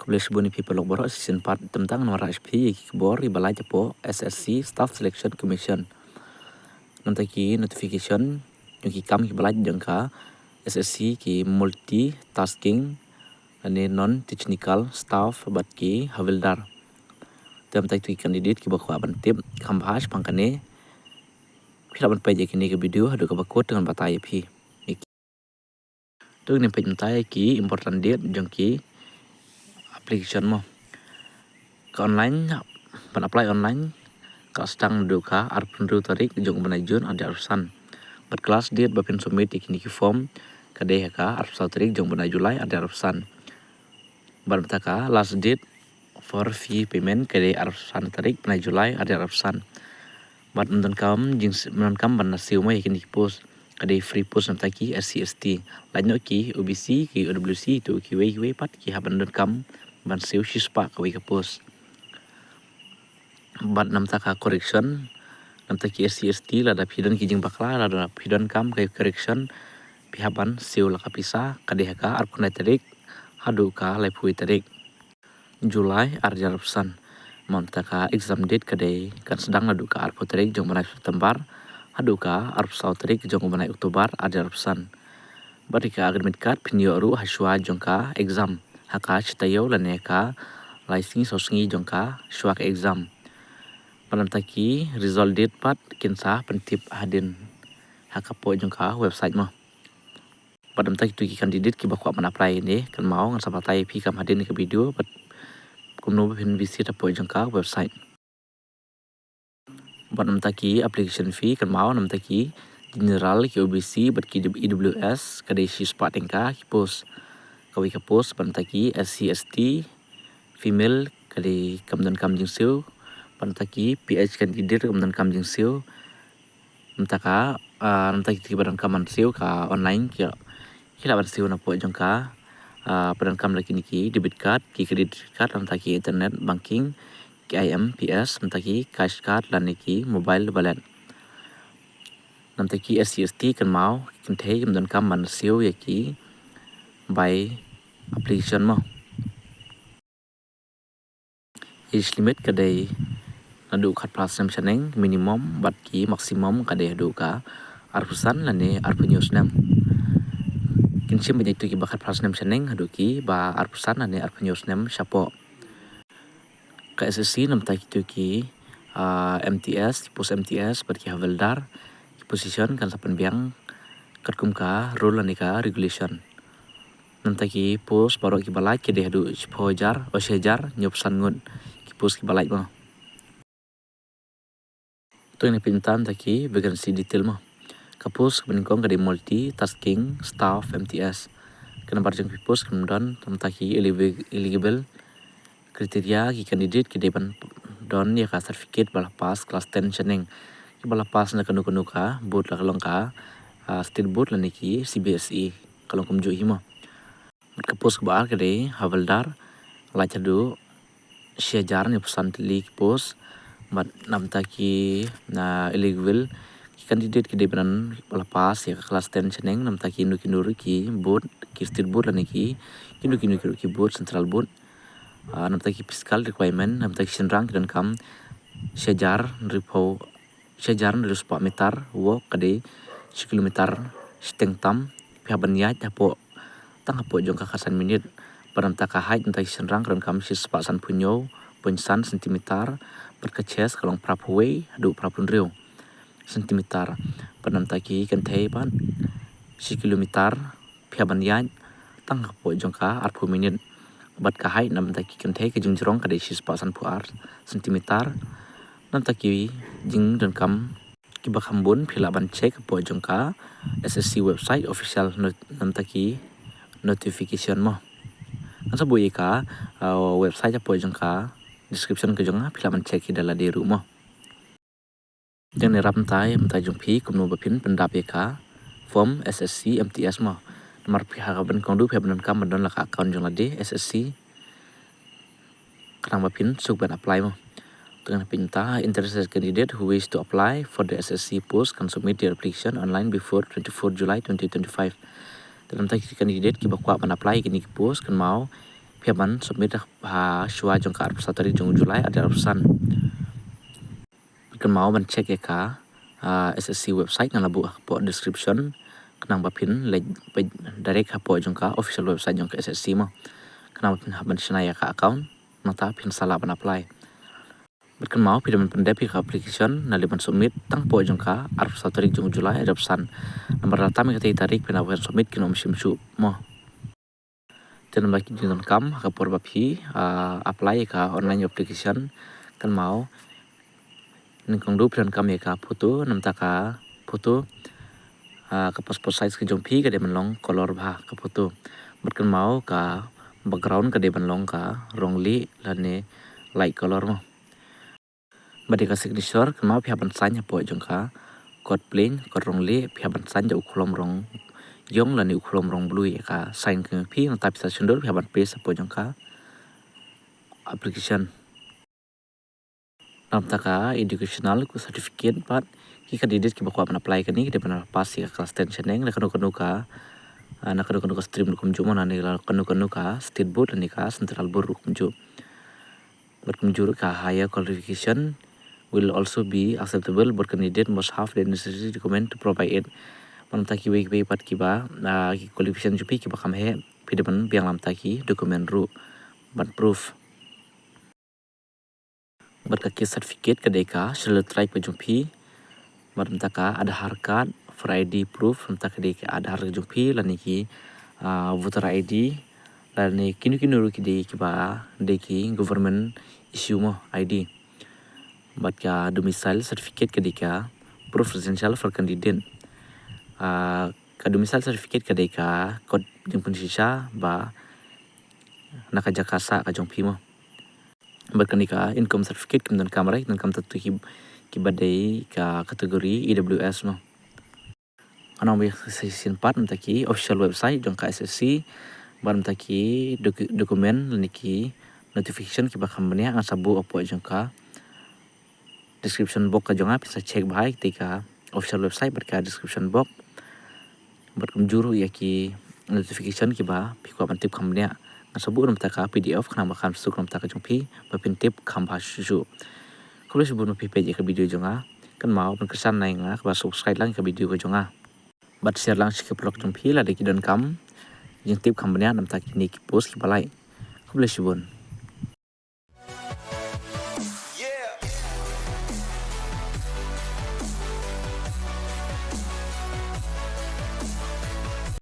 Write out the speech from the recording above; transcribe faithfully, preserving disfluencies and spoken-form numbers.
Khublei shibun ïa phi paralok baroh, shisien pat te mynta ngan wanrah sha phi ïa ki khubor kiba lait hapoh S S C Staff Selection Commission. Namar ki notification jong ki kam kiba lait jong ka S S C ki multitasking lane non technical staff bad ki havildar. Te mynta ki candidate kiba kwah ban tip kham bha shaphang kane, phi lah ban peit ïa kane ka video haduh kaba kut, te ngan batai ïa phi. To ngin peit mynta ïa ki important date jong ki application mo. Ka online, ban apply online ka sdang naduh ka arphew hynriew tarik jong u bnai June arhajar arphew san. Bad ka last date ba phin submit ïa kine ki form ka dei ha ka arphew saw tarik jong u bnai July arhajar arphew san. Bad mynta ka last date for fee payment ka dei arphew san tarik bnai July arhajar arphew san. Bad ym donkam jing, ym donkam ban siew mo ïa kine ki post, ka dei free post namar ki S C S T. Lait noh ki O B C, ki O W C, to kiwei kiwei pat ki hap ban donkam ban siew shispah kawei ka post. Bad namar ka correction, namar ki S C S T, lada phi don ki jingbakla, lada phi donkam ka correction, phi hap ban siew la ka pisa, ka dei ha ka arphew khyndai tarik haduh ka laiphew tarik July arhajar arphew san. Mynta ka exam date ka dei kan sdang naduh ka arphew tarik jong u bnai September haduh ka arphew saw tarik jong u bnai October arhajar arphew san. Bad ïa ka admit card phin ïoh ruh ha shuwa jong ka exam ha ka shi taïew lane ka lai sngi saw sngi jong ka shuwa ka exam. Bad namar ki result date pat kin sa pyntip hadien ha ka pdeng jong ka website mo. Bad namar kito ki candidate kiba kwah ban apply ne, kynmaw ngan sa batai ïa phi kham hadien ka video bad kumno ba phin visit hapoh jong ka website. Bad namar ki application fee, kynmaw namar ki general, ki O B C bad ki E W S ka dei shispah tyngka ki post. Kawei ka post bad namar ki S C S T female ka dei kam donkam jingsiew. Bad namar ki P H candidate kam donkam jingsiew. Mynta ka, ah, namar kito kiba donkam ban siew ka online ki, ki lah ban siew na pdeng jong ka, ah, ba donkam la kine ki debit card, ki credit card, namar ki internet banking, ki I M P S, namar ki cash card lane ki mobile wallet. Namar ki S C S T kynmaw kynthei kim donkam ban siew ïa ki bai application mo. Age limit ka dei naduh khatphra snem shaneng minimum bad ki maximum ka dei haduh ka arphew san lane arphew hynñiew snem. Kin shim beit ïa kito kiba khatphra snem shaneng haduh kiba arphew san lane arphew hynñiew snem shapoh. Ka S S C namar kito ki, ah, M T S, ki post M T S bad ki havildar, ki position kan sa pynbiang katkum ka rule lane ka regulation. Namar ki post baroh kiba lait ki dei haduh shiphew hajar, oh, shi hajar hynñiewphew san ngut ki post kiba lait mo. To ngin peit mynta ki vacancy detail mo. Ka post kaba nyngkong ka dei multitasking staff M T S. Ka nambar jong ki post kam don, namar ki eli-, eligible criteria, ki candidate ki dei ban don ïa ka certificate ba la pass class ten shaneng. Kiba la pass na kano kano ka board, la ka long ka, ah, state board lane ki C B S E, ka long kumjuh hi mo. Bad ka post kaba ar ka dei havildar, lait haduh shi hajar hynñiewphew san tylli ki post. Bad namar ki, ah, eligible ki candidate ki dei ban ba la pass ïa ka class ten shaneng, namar kino kino ruh ki board, ki state board lane ki, kino kino ruh ki board, central board. Ah, namar ki physical requirement, namar ki shynrang ki donkam shi hajar hynriewphew, shi hajar hynriewspah meter walk ka dei shi kilometer shiteng tam, phi hap ban ïaid hapoh, tang hapoh jong ka khatsan minit. Bad namar ka height, namar ki shynrang ka donkam shispah sanphew hynñiew point san centimeter, bad ka chest ka long phraphew wei haduh phraphew hynriew centimeter. Bad namar ki kynthei pat shi kilometer phi hap ban ïaid tang hapoh jong ka arphew minit. Bad ka height namar ki kynthei ka jingjrong ka dei shispah sanphew ar centimeter. Namar ki jingdonkam kiba kham bun phi lah ban check hapoh jong ka S S C website official not-, namar ki notification mo. Ngan sa buh ïa ka, uh, website hapoh jong ka description ka jong nga, phi lah ban check hi da lade ruh mo. Te ngin ïarap mynta, mynta jong phi kumno ba phin pyndap ïa ka form S S C M T S mo. Namar phi haba nyngkong duh phi hap ban donkam ban don la ka account jong lade S S C. Khnang ba phin suk ban apply mo. Te ngin peit mynta, interested candidate who wish to apply for the S S C post can submit their application online before twenty-four July twenty twenty-five. Te namar ki candidate kiba kwah ban apply kine ki post, kynmaw Phi hap ban submit ha shuwa jong ka arphew saw tarik jong u July arphew san. Kynmaw ban check ïa ka, ah, S S C website, nga la buh hapoh description, khnang ba phin leit peit direct hapoh jong ka official website jong ka S S C mo. Khnang ba phin hap ban shna ïa ka account, nangta phin sa lah ban apply. Bad kynmaw phi dei ban pyndep ïa ka application, na lei ban submit tang hapoh jong ka arphew saw tarik jong u July arphew san. Namar lada tam ïa katei tarik phin hap ban submit kin ym shim shuh mo. Te namar ki jingdonkam ha ka por ba phi, ah, apply ïa ka online application, kynmaw nyngkong duh phi donkam ïa ka photo, namta ka photo, ah, ka passport size ka jong phi ka dei ban long color bha ka photo. Bad kynmaw ka background ka dei ban long ka rong lieh lane light color mo. Bad ïa ka signature, kynmaw phi hap ban sign hapoh jong ka kot plieng, kot rong lieh, phi hap ban sign da u khlom rong ïong lane u khlom rong blue ïa ka sign ka jong phi, nangta phi sa sngewdon phi hap ban paste hapoh jong ka application. Namta ka educational certificate bad ki candidate kiba kwah ban apply kane ki dei ban pass ïa ka class ten shaneng, na kano kano ka, ah, na kano kano ka stream ruh kumjuh mo, lane na kano kano ka state board lane ka central board ruh kumjuh. Bad kumjuh ruh ka higher qualification will also be acceptable, but candidate must have the necessary document to provide it. Namta kiwei kiwei pat kiba, ah, ki qualification jong phi kiba kham heh, phi dei ban biang namta ki document ruh bad proof. Bad ka caste certificate ka dei ka Scheduled Tribe ka jong phi. Bad namta ka Aadhaar card for I D proof, namta ka dei ka Aadhaar ka jong phi lane ki, ah, voter I D lane kino kino ruh ki dei kiba dei ki government issue mo I D. Bad ka domicile certificate ka dei ka proof residential for candidate. Ah, ka domicile certificate ka dei ka kot jingpynshisha ba na ka jaka sah ka jong phi mo. Bad kane ka income certificate kim donkam re, donkam tang ki, kiba dei ka category E W S mo. Nga ong ba shisien pat namta ki official website jong ka S S C, bad namta ki docu-, document lane ki notification kiba kham bniah ngan sa buh hapoh jong ka description box ka jong nga, phin sa check bha ïa ka official website bad ka description box. Bad kumjuh ruh ïa ki notification kiba phi kwah ban tip kham bniah, ngan sa buh namta ka P D F khnang ba kan suk namta ka jong phi ba phin tip kham bha shuh shuh. Khublei shibun ba phi peit ïa ka video jong nga. Kynmaw ban kyrshan ïa nga kaba subscribe lang ïa ka video ka jong nga bad share lang sha ki paralok jong phi lada ki donkam jingtip kham bniah namta kine ki post kiba lai. Khublei shibun.